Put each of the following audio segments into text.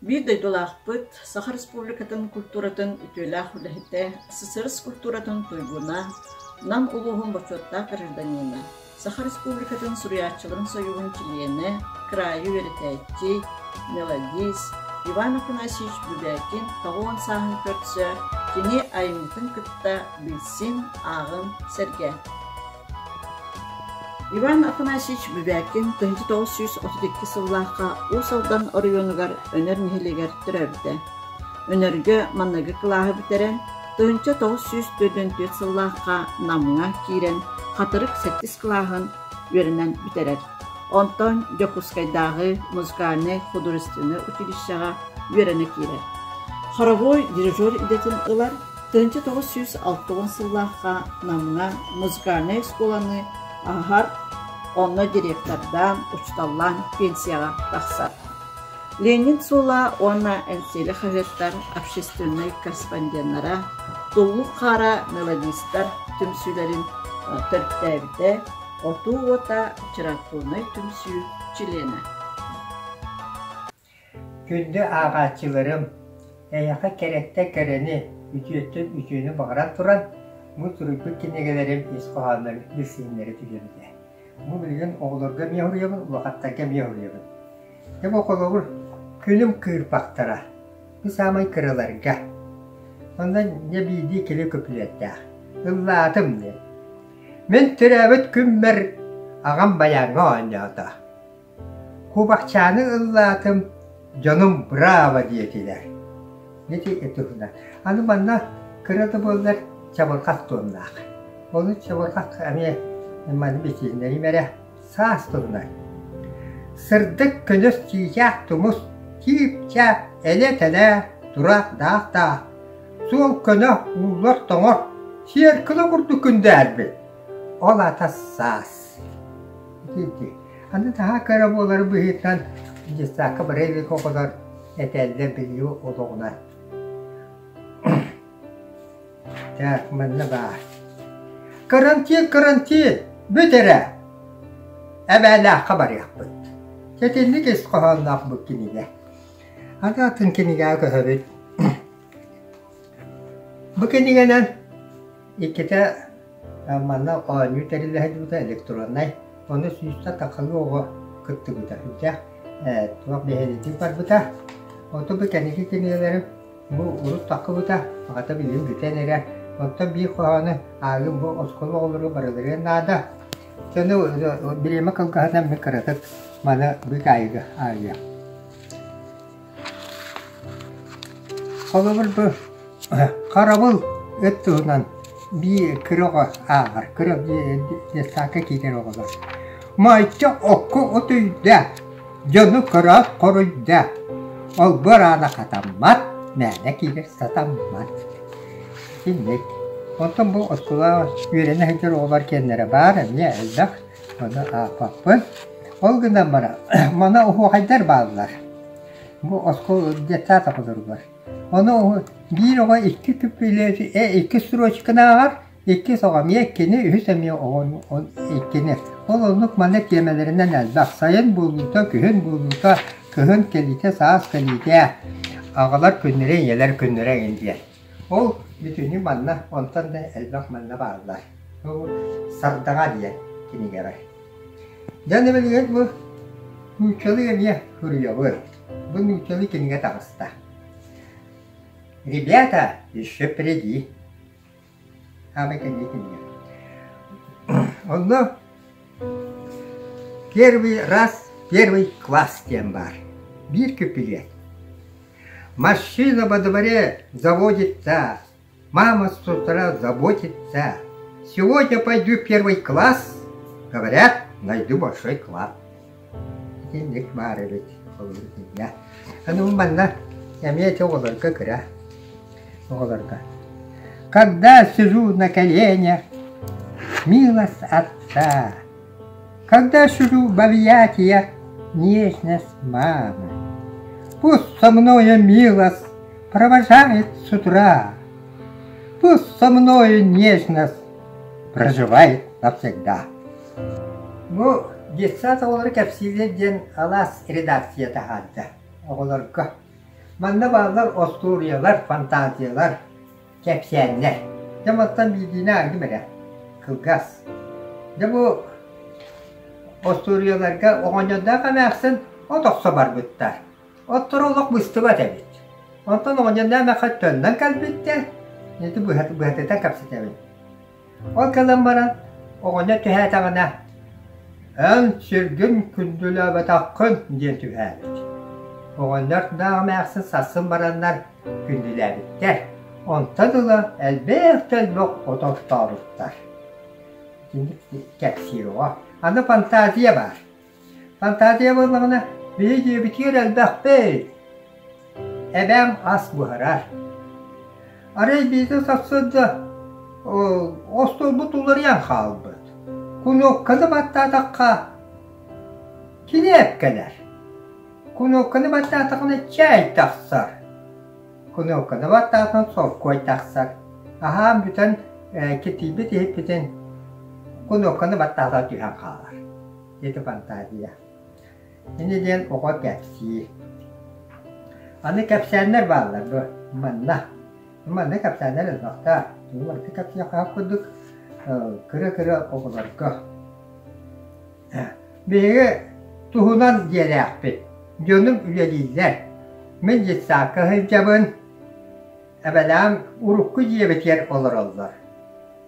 Биир дойдулаахпыт, Саха Республикатын культуратын үтүөлээх үлэһитэ, СССР культуратын туйгуна, Нам улууһун бочуоттаах гражданина, Саха Республикатын суруйааччыларын сойууһун чилиэнэ, кыраайы үөрэтээччи, мелодист Иван Афанасьевич Бубякин 90 сааһын көрсө кини айымньытын кытта билсин, ааҕын, сэргээн. Иван Афанасьевич Бубякин 1932 сыллаахха Уус Алдан оройуонугар Өнөр нэһилиэгэр төрөөбүтэ. Өнөргө маҥнайгы кылааһы бүтэрэн, 1944 сыллаахха Намҥа киирэн Хатырык сэттис кылааһын үөрэнэн бүтэрэр. Онтон Дьокуускайдааҕы музыкальнай художественнай училищеҕа үөрэнэ киирэр. Хоровой дирижер идэтин ылар, 1960 сыллаахха Намҥа музыкальнай оскуоланы ааһар, онно директордаан, учууталлаан пенсияҕа тахсар. Ленин суола уонна Эҥсиэли хаһыаттар общественнай корреспонденнара, Туллук хаара мелодистар түмсүүлэрин төрүттээбитэ, Отуу уота литературнай түмсүү чилиэнэ. Күндү ааҕааччыларым, эйиэхэ кэрэттэн кэрэни, үтүөттэн үтүөнү баҕаран туран, бу суруйбут кинигэлэрим ис хоһооннорун билсиһиннэрэ түһүөм этэ. Бу билигин оҕолорго эмиэ суруйабын, улахаттарга эмиэ суруйабын. Дьэ бу холобур, күнүм кыырпахтара, бу саамай кыраларга. Онно дьэ биирдии кили көпүлүөттээх. Ыллаатым диэн. Мин төрөөбүт күммэр аҕам байааҥҥа оонньоото. Кубахчааны ыллаатым, дьонум браво диэтилэр. Ити туһунан. Аны манна кыра да буоллар чабырҕах туомнаах. Ону чабырҕах эмиэ маны битииннэрим эрэ саас туһунан. Сырдык көнөс чыычаах тумус, чиип-чаап элэ-тэлэ тураах-даах-даах, суол көнө ууллар тоҥор, сиэркилэ курдук күндээрбит. Ол аата саас. Ити Аны таһаа кыра буолары быһыытынан детсадка бара илик оҕолор этэллэр билии олоҕунан. Так, манна баар. Карантин, карантин, бүт эрэ! Эбээлээххэ барыахпыт. Сэтинник ис хоһоонноох бу кинигэ. Аны атын кинигэҕэ көһөбүт. Бу кинигэнэн иккитэ Манна оонньуу тэриллэ сылдьыбыта электроннай, ону сүүстэ тахсалыы оҕо кыттыбыта сүрдээх туох биһириитик барбыта. Оттон бу кэнники кинигэлэрим бу урут тахсыбыта, аҕата билигин бүтэн эрэр. Оттон биир хоһоону ааҕыым бу оскуола оҕолоро барыларыан наада. Ону бириэмэ кылгаһынан мин кыратык маны быыкаайыга ааҕыам. Холобур бу харабыл ыт туһунан биир кыра оҕо ааҕар, кыра детсадка киирэр оҕолор. Майча окко утуйда, дьону көрөөт хоруйда, олбуор аана хатаммат, мээнэ киирэр сатаммат. Итинник. Онтон бу оскуолаҕа үөрэнэ сылдьар оҕолор киэннэрэ баар эмиэ элбэх, ону аахпаппын. Ол гынан баран манна оһуохайдар бааллар. Бу оскуола детсад оҕолоругар. Ону биир оҕо икки күппүлүөтү икки строчканы ааҕар, иккис оҕо эмиэ иккини, үһүс эмиэ оҕо иккини. Ол оннук манна тиэмэлэринэн элбэх. Сайын буолуута, күһүн буолуута, кыһын кэлиитэ, саас кэлиитэ, аҕалар күннэрэ, ийэлэр күннэрэ эҥин диэн. Ол бүтүннүү манна, онтон да элбэх манна бааллар. Бу Сардаҥа диэн кинигэбэр. Дьэ билигин бу нууччалыы эмиэ суруйабын. Бу нууччалыы кинигэ таҕыста. Ребята, еще впереди. Аабай кэнники кинигэ. Онно первый раз первый класс диэн баар. Биир күппүлүөт. Машина во дворе заводится, Мама с утра заботится. Сегодня пойду в первый класс, говорят, найду большой класс. Итинник баар эбит холобур Аны манна эмиэ ити оҕолорго кыра оҕолорго. Когда сижу на коленях, милость отца, Когда сижу в объятиях, нежность мамы, Пусть со мною милость провожает с утра, Пусть со мною нежность проживает навсегда. Бу детсад оҕолору кэпсииллэр диэн алаас редакция таһаарда оҕолорго. Манна бааллар остуоруйалар, фантазиялар, кэпсээннэр. Дьэ мантан биирдиини ааҕым эрэ. Кылгас. Дьэ бу остуоруйаларга оҕонньордоох эмээхсин от охсо барбыттар. Отторо олох быстыбат эбит. Онтон оҕонньордоох эмээхсин төннөн кэлбиттэр. Ити быһатытан кэпсэтэбин. Ол кэлэн баран оҕонньор түһээтэҕинэ «Эн сиргин күндүлээбэтэххин» диэн түһээбит. Оҕонньордоох эмээхсин сарсын бараннар күндүлээбиттэр. Онтон ыла элбэх да элбэх от оттообуттар. Итинник кэпсиир оҕо. Аны фантазия баар. Фантазия буоллаҕына, биһи дьиэбитигэр элбэхпит. Эбээм ас буһарар. Арай биирдэ сарсыарда остуолбут уларыйан хаалбыт. Кунуопканы баттаатахха килиэп кэлэр. Кунуопканы баттаатаххына чээй тахсар. Кунуопканы баттаатаххына солкуой тахсар. Аһаан бүтэн китийбит иһиппитин кунуопканы баттаата түһэн хаалар. Ити фантазия. Ини диэн оҕо кэпсиир. Аны кэпсээннэр бааллар бу манна. Манна кэпсээннэр элбэхтэр. Тугу барыта кэпсиэххэ курдук кыра-кыра оҕолорго. Биһиги туһунан дьиэлээхпит. Дьонум үлэлииллэр. Мин детсадка сылдьабын. Эбэлээм урукку дьиэбитигэр олороллор.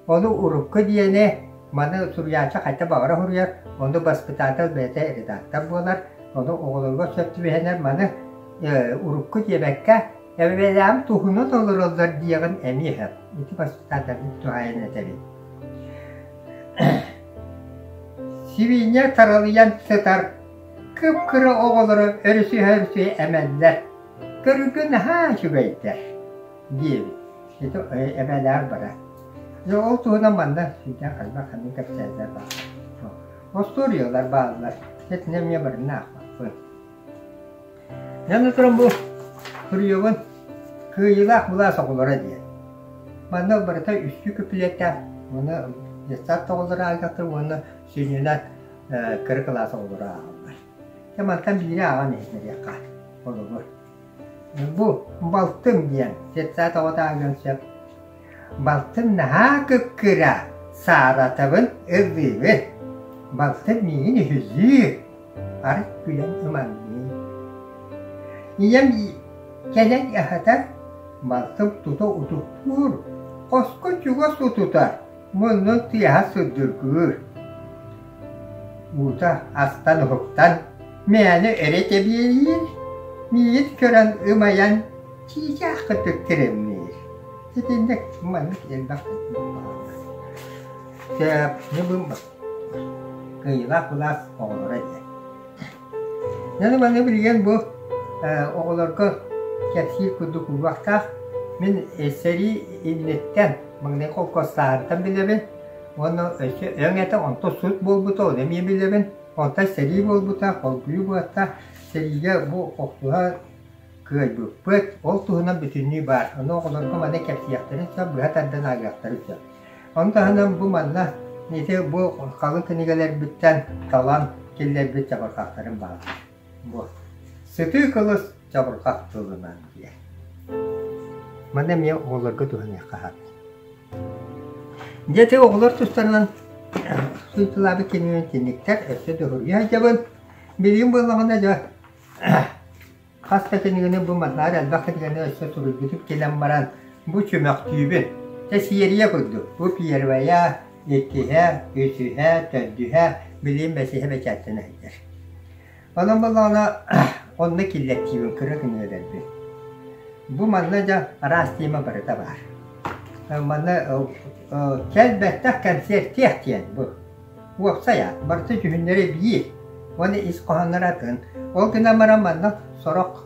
Ону урукку диэни маны суруйааччы хайта баҕара суруйар, ону баспытаатал бэйэтэ редактор буолар, ону оҕолорго сөп түбэһэнэр маны урукку диэбэккэ эбэлээм туһунан олороллор диэҕин эмиэ сөп. Ити баспытааталын туһаайан этэбин. Сибиинньэ таралыйан сытар кып-кыра оҕолору өрүсүһэ-өрүсүһэ эмэллэр. Көрүүгэ наһаа үчүгэйдэр диэбит. Ити эбээлээх барар. Дьэ ол туһунан манна сүрдээх элбэх ханнык кэпсээннэр бааллар. Остуоруйалар бааллар. Итини эмиэ барытын аахпаппын. Аны туран бу суруйабын Кыайыылаах былаас оҕолоро диэн. Манна барыта үстүү күпүлүөттээх уонна детсад оҕолоро ааҕыахтар уонна сүнньүнэн кыра кылаас оҕолоро ааҕаллар. Дьэ мантан биири ааҕан иһитиннэриэххэ холобур. Бу балтым диэн детсад оҕото ааҕыан сөп. Балтым наһаа кып-кыра, сааратабын, ыллыыбын. Балтым миигин үһүлүүр, арыт күлэн ымаҥныыр. Ийэм кэлэн аһатар, балтым тута утуктуур, хоско чугас утутар, муннун тыаһа сырдыргыыр. Уута астан уһуктан, мээнэ өрө тэбиэлиир, миигин көрөн ымайан чыычаах кытык тиримниир. Итинник маннык элбэх Сөп, кыайыылаах былаас оҕолоро диэн. Дьону маны билигин бу оҕолорго кэпсиир курдук уруоктаах. Мин сэрии инниттэн маҥнай холкуостааһынтан билэбин уонна өссө өҥ этэ онто сут буолбута ону эмиэ билэбин. Онтон сэрии буолбута, холбуйуу буолта. Сэриигэ бу охсуһа кыайбыппыт. Ол туһунан бүтүннүү баар. Ону оҕолорго маны кэпсиэхтэрин сөп, быһа тардан ааҕыахтарын сөп. Ону таһынан бу манна ити бу халыҥ кинигэлэрбиттэн талан киллэрбит чабырҕахтарым бааллар. Бу сытыы кылыс чабырҕах тылынан диэн. Манна эмиэ оҕолорго туһаныахха сөп. Дьэ ити оҕолор тустарынан суруйталаабыт кинигэм итинниктэр өссө да суруйа сылдьабын. Билигин буоллаҕына дьэ Хас да кинигэни бу маннаар элбэх кинигэни өссө суруйбутум кэлэн баран бу чөмөхтүүбүн. Чэ сиэрийэ курдук. Бу первая, иккиһэ, үсүһэ, төрдүһэ, билигин бэсиһэ бэчээттэнэ сылдьар. Онон буоллаҕына онно киллэртиибин кыра кинигэлэрбин. Бу манна дьэ араас тема барыта баар. Манна кэлбэттэх кэнсиэртиэх диэн бу. Уопсайа, барыта дьүһүннэрэ биир уонна ис хоһоонноро атын. Ол гынан баран манна сорох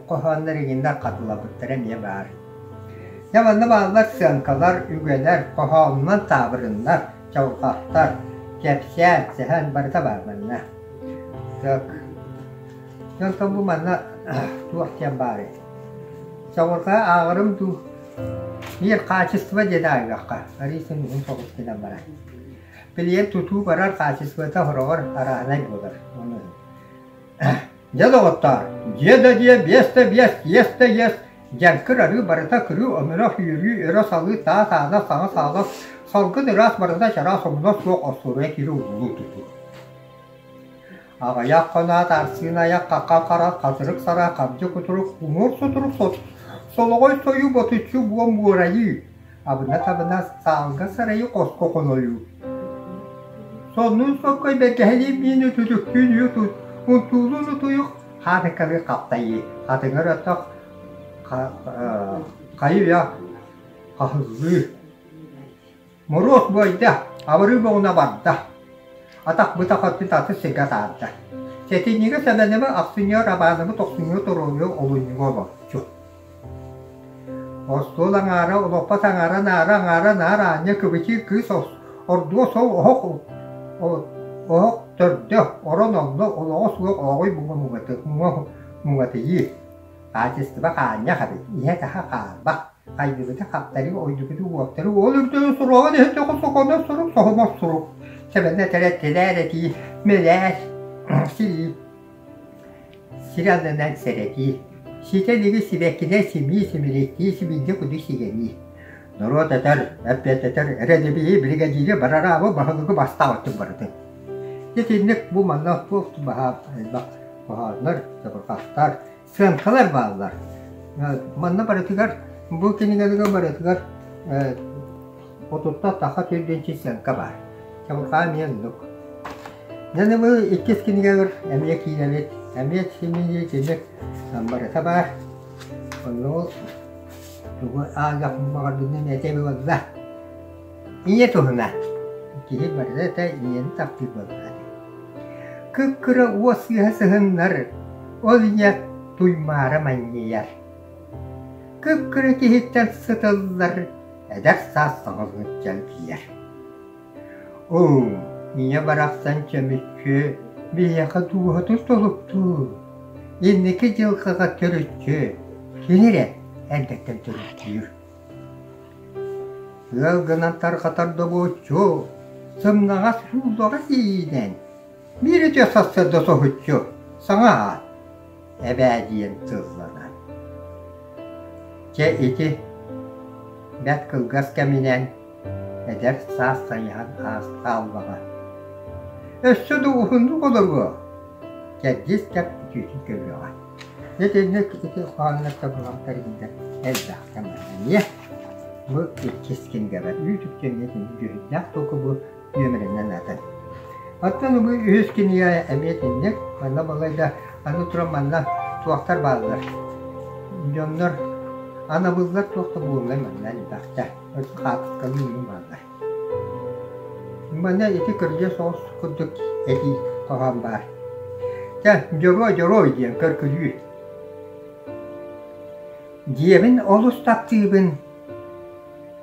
хоһооннор игиннэр хатылабыттара эмиэ баар. Дьэ манна бааллар сыаҥкалар, үгэлэр, хоһоонунан таабырыннар, чалҕахтар, кэпсээн, сэһэн барыта баар манна. Так. Дьонтон бу манна туох диэн баарый? Чаҕылҕа ааҕарым дуу? Биир хаачыстыба диэн ааҕыахха, арыый уһун соҕус гынан барар. Билигин тутуу барар хаачыстыбата хороҕор арааһынай буолар. Дьэ доҕоттоор, Дьиэ да дьиэ, биэс да биэс, иэс да иэс, дьэҥкир арыы барыта кырыы омуна үөрүү өрө салыы таас аана саҥа саала салгын ыраас барыта чараас омуна суох остуоруйа киһи улуу тутуу. Аҕыйах хоноот арсыын айах хахха харах хатырык сара хабдьы кутурук уҥуор сутурук солоҕой сойуу ботуччу буом буорайыы абына-табына саалга сарайы хоско хонойуу Соннуун соккой бэргэһэлиин миини түтүктүүн үөт унтуулуун утуйук хаатыккалыы хаптайыы хатыҥыр өттөх хайы-үйэ хаһыллыы Моруос буойда, абырыы боҕуна барда, атах-бытах өттүн атын сиргэ атаарда. Сэтинньигэ Сэмэнэби, ахсынньыга Рабаанабы, тохсунньуга Торуойу, олунньуга олорчу. Остуол аҥаара, олоппос аҥаара, наара аҥаара, наар аанньа кыбычыыр кыыс ордуо сол оһох оһох төрдө, орон онно, олоҕо суох ооҕуй муҥа муҥатыйыы. Хаачыстыба хаанньах эбит, иһэ-таһа хаарбах. Хайдыбыты хаптары, ойдубуту уоптары, ол үрдүнэн суруоҕун иһин сокуоннар сурук, соһумар сурук. Сэбэнэ этэрэ тилээр этии, мэлээс, сирии, сир аннынан сэрэтии. Ситэ илиги сибэккинэн симии, симириктии, сибиинньэ куду сигэнии. Норуот этэр, эппиэт этэр, эрэдибии, биригэдьиири, барараабы, баһылыгы бастаабыттын барытын. Итинник бу манна туох баһаам элбэх хоһооннор, чабырҕахтар, сыаҥкалар бааллар. Манна барытыгар, бу кинигэлэргэ барытыгар отутта саха төрдүнчү сыаҥка баар. Чабырҕаа эмиэ оннук. Дьэ бу иккис кинигэбэр эмиэ киирэбит, эмиэ симини тимир барыта баар. Онно тугу ааҕыахпын баҕарбытынан этэ буолла. Ийэ туһунан. Киһи барыта ийэни таптыыр буоллаҕа. Кып-кыра уос сыыһа сыһыннар, ол ийэ туймаара манньыйар. Кып-кыра киһиттэн сытыллар, эдэр саас саҥалыы чэлгийэр. Оо, ийэ барахсан чөмүччү, биһиэхэ дууһатын толуктуур, инники дьылҕаҕа төрүччү, кини эрэ эрдэттэн төрүттүүр. Ыал гынан тарҕатар добуоччу, сымнаҕас сууллаҕас иинэн, биир үтүө сарсыарда соһуччу саҥа аат эбээ диэн тылланар. Чэ ити бэрт кылгас кэминэн эдэр саас сайыһан хааллаҕа. Өссө да уһуннук олоруо, кэрдиис кэп үтүөтүн көрүөҕэ. Итинник ити хоһооннор табыллан иһиннэр элбэх эмиэ бу иккис кинигэбэр үүт-үкчү дьүһүннээх толку бу нүөмэринэн атын. Оттон бу үһүс кинигэ эмиэ итинник манна балайда аны туран манна туохтар бааллар дьоннор анабыллар туох да буоллай манна элбэхтэр хаартыскалыы бааллар. Манна ити кырдьа соҕус курдук этии хоһоон баар. Чэ, дьоруой-дьоруой диэн көр-күлүү. Дьиэбин олус таптыыбын,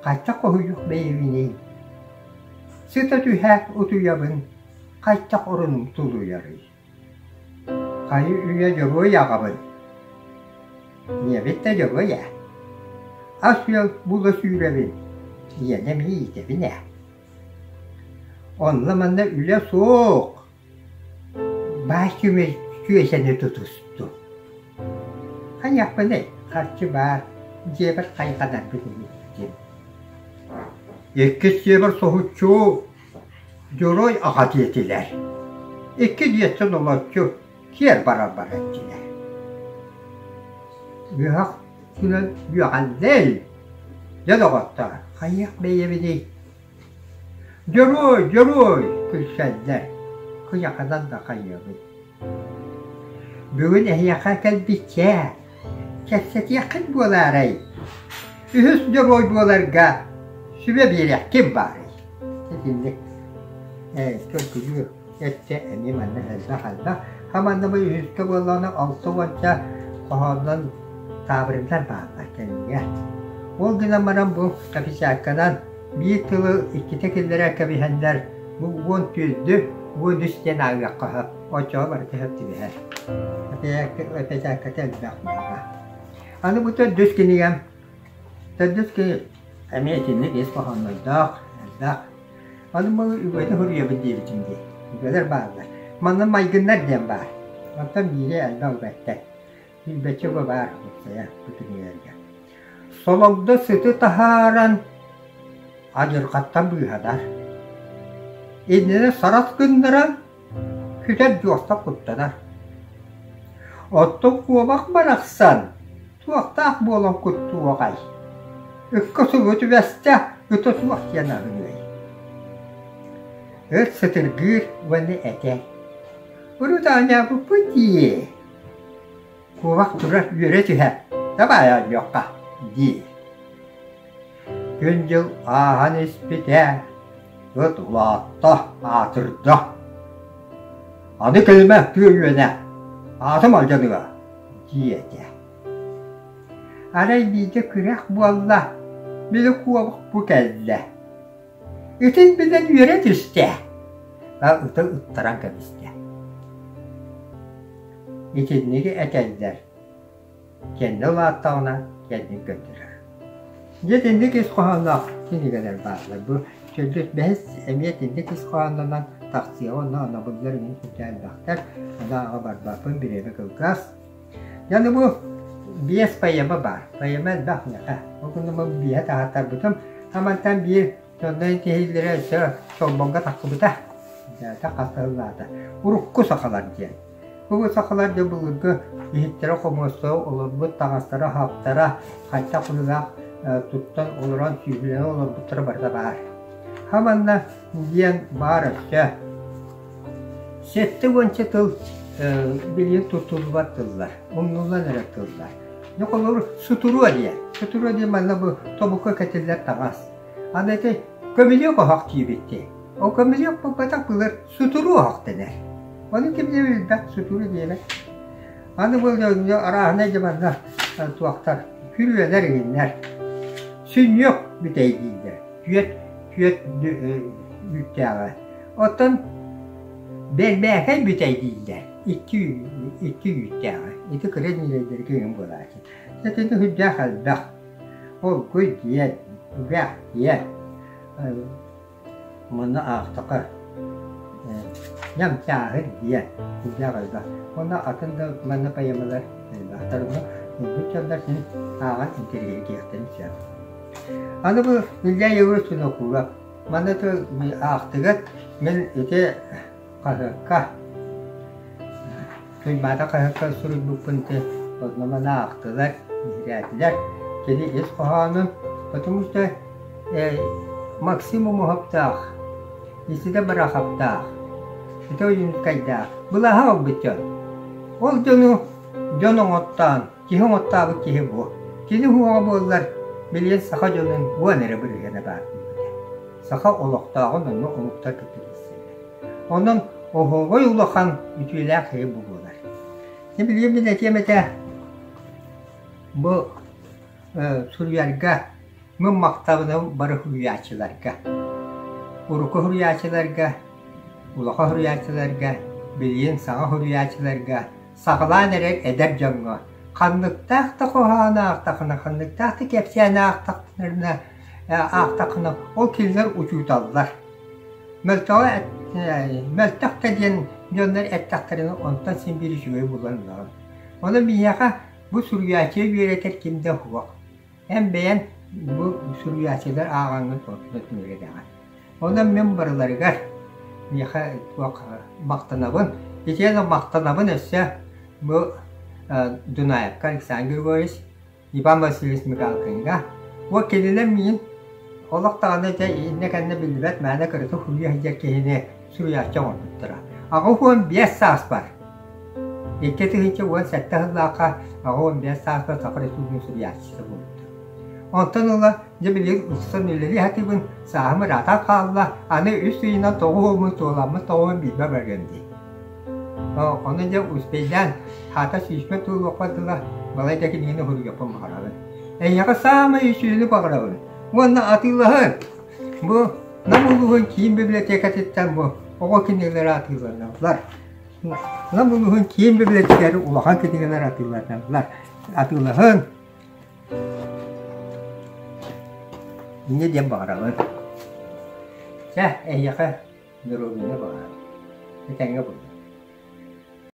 хайдах хоһуйуох бэйэбиний? Сыта түһээт утуйабын, хайдах орунум тулуйарый? Хайы-үйэ дьоруой аҕабын, ийэбит да дьоруой ээ. Ас-үөл була сүүрэбин, ийэни эмиэ иитэбин ээ. Онно-манна үлэ суох, баай түөсэни тутустум. Хайыахпыный, харчы баар, дьиэбэр хайҕанарбын иһиттим. Иккис дьиэбэр соһуччу Дьоруой аҕа диэтилэр, икки дьиэттэн олоччу киэр барар бараччылар. Үөһэх күнэн үөҕэллэй, дьэ доҕоттоор, хайыах бэйэбиний? Дьоруой, дьоруой күлсэллэр, кыйаханан да хайыабый. Бүгүн эһиэхэ кэлбиччэ, кэпсэтиэххит буолаарай? Үһүс дьоруой буоларга сүбэ биэриэх ким баарый? Итинник көргүлүү өттө эмиэ манна элбэх элбэх. Хаманна бу үһүскэ буоллаҕына алта уонча хоһооннон таабырыннар бааллар кэннигэр. Ол гынан баран бу каписакканан биир тылы иккитэ киллэрэ кэбиһэннэр бу 14-дү, 13 диэн ааҕыахха сөп. Оччоҕо барыта сөп түбэһэр. Эпэчээккэтэ элбэх буолла. Аны бу төрдүс кинигэм. Төрдүс кини эмиэ итинник ис хоһооннордоох, элбэх. Аны бу үгэни суруйабын диэбитим дии. Үгэлэр бааллар. Манна майгыннар диэн баар. Оттон биири элбэх үгэттэр. Сүүрбэччэ бу баар уопсайа бу кинигэлэргэ. Сололдо сыты таһааран адьырҕаттан быыһанар. Иннинэ сарас гыннаран күтэр дьуохтан куттанар. Оттон куобах барахсан туохтаах буолан куттуоҕай? Ыкка субу түбэстэ, ыта суох диэн аһыныай. Ыт сытыргыыр уонна этэр: «Урут оонньообуппут дии» Куобах турар үөрэ түһэр, «Дабаай оонньуохха» диир. Күн-дьыл ааһан испитэ, ыт улаатта, аатырда. Аны кэлимэ тыа үөнэ, аатым алдьаныа, диэтэ. Арай биирдэ күрэх буолла, били куобах бу кэллэ. Ытын билэн үөрэ түстэ, ыты ыттаран кэбистэ. Итинниги этэллэр, кэннэ улааттаҕына кэннин көрдөрөр. Дьэ итинник ис хоһоонноох кинигэлэр бааллар. Бу төрдүс бэһис эмиэ итинник ис хоһооннонон тахсыаҕа уонна анабыллар иҥин сүрдээх элбэхтэр. Ону ааҕа барбаппын, бириэмэ кылгас. Дьэ аны бу биэс поэма баар. Поэма элбэх миэхэ. Ол гынан бу биэһэ таһааттарбытым. Амантан биир дьоннор киһилэрэ өссө Чолбонго тахсыбыта. Дьэ, хас сыллаата. Урукку сахалар диэн. Бу сахалар дьэ былыргы иһиттэрэ-хомуостара, олорбут таҥастара-хаптара хайдах быһыылаах туттан олорон сүүһүлэнэн олорбуттара барыта баар. Хаманна диэн баар өссө 70 тыл билигин туттуллубат тыллар, умнуллан эрэр тыллар. Дьэ холобур сутуруо диэн. Сутуруо диэн манна бу тобукка кэтиллэр таҥас. Аны ити көмүлүөк оһох диибит дии. Ол көмүлүөк буолбатах былыр сутуруо оһох дэнэр. Ону ким да билбэт, сутуруо диэбэт. Аны бу арааһынай дьэ манна туохтар күрүөлэр иҥиннэр. Сүнньүөх бүтэй дииллэр. Түөт түөт үүттээҕэ. Оттон бэрбээкэй бүтэй дииллэр. Икки икки үүттээҕэ. Ити кыра ньирэйдэргэ иҥин буолааччы. Итини сүрдээх элбэх. Олгуй диэн, үгэх диэн манна аахтаха ньамчааһын диэн сүрдээх элбэх. Уонна атын да манна поэмалар элбэхтэр. Ону ылбыт дьоннор син ааҕан интэриэһиргиэхтэрин сөп. Аны бу Илья Егорович Винокуров манна аахтыгыт мин ити хаһыакка Туймаада хаһыакка суруйбуппун ити онно маны аахтылар, биһирээтилэр. Кини ис хоһоонун, потому что Максим Умуһаптаах, Исида Барахаптаах, ити Ойуунускайдаах былааһа ылбыт дьон. Ол дьону дьон оҥоттоон, киһи оҥоттообут киһи бу. Кини уһуоҕа буоллар, билигин саха дьонун уон эрэ бырыһыана баар диэбитэ. Саха олохтооҕун онно омуктар кытта билсэллэр. Онон оһуобай улахан үтүөлээх киһи бу буолар. Дьэ билигин мин этиэм этэ бу суруйарга мин махтабыным бары суруйааччыларга. Урукку суруйааччыларга, улахан суруйааччыларга, билигин саҥа суруйааччыларга, саҕалаан эрэр эдэр дьоҥҥо ханныктаах да хоһоону аахтаххына, ханныктаах да кэпсээни аахтахтарына аахтаххына ол кинилэр учууталлар. Мөлтөҕө мөлтөх да диэн дьоннор эттэхтэринэ онтон син биир үчүгэй булан ылаҕын. Онон биһиэхэ бу суруйааччыга үөрэтэр ким да суох. Эн бэйэҥ бу суруйааччылар ааҕаҥҥын онтон үөрэтэҕин. Онон мин барыларыгар миэхэ туох махтанабын. Итиэннэ махтанабын өссө бу Дунаевка Александр Григорьевич Иван Васильевич Мигалкиҥҥа уо кинилэр миин олох даҕаны дьэ иннэ-кэннэ биллибэт мээнэ кырата суруйа сылдьар киһини суруйааччы оҥорбуттара. 85 сааспар 2017 сыллаахха 85 сааспар Саха Республикатын суруйааччыта буолбутум. Онтон ыла дьэ билигин устан үлэлии сатыыбын, сааһым ыраатан хаалла, аны үс ыйынан тоҕус уоммун туоламмын тоҕуһун биирбэ барыам дии. Ону дьэ успейдаан хаата сүүспэр туолуохпар дылы балай да кинигэни суруйуохпун баҕарабын. Эйиэхэ саамай үчүгэйи баҕарабын уонна атыылаһын. Бу Нам улууһун киин библиотекатыттан бу оҕо кинигэлэрэ атыыланаллар. Нам улууһун киин библиотекатыгар улахан кинигэлэр атыыланаллар. Атыылаһын. Инньэ диэн баҕарабын. Чэ, эйиэхэ доруобуйаны баҕарабын. Этэҥҥэ буоллун.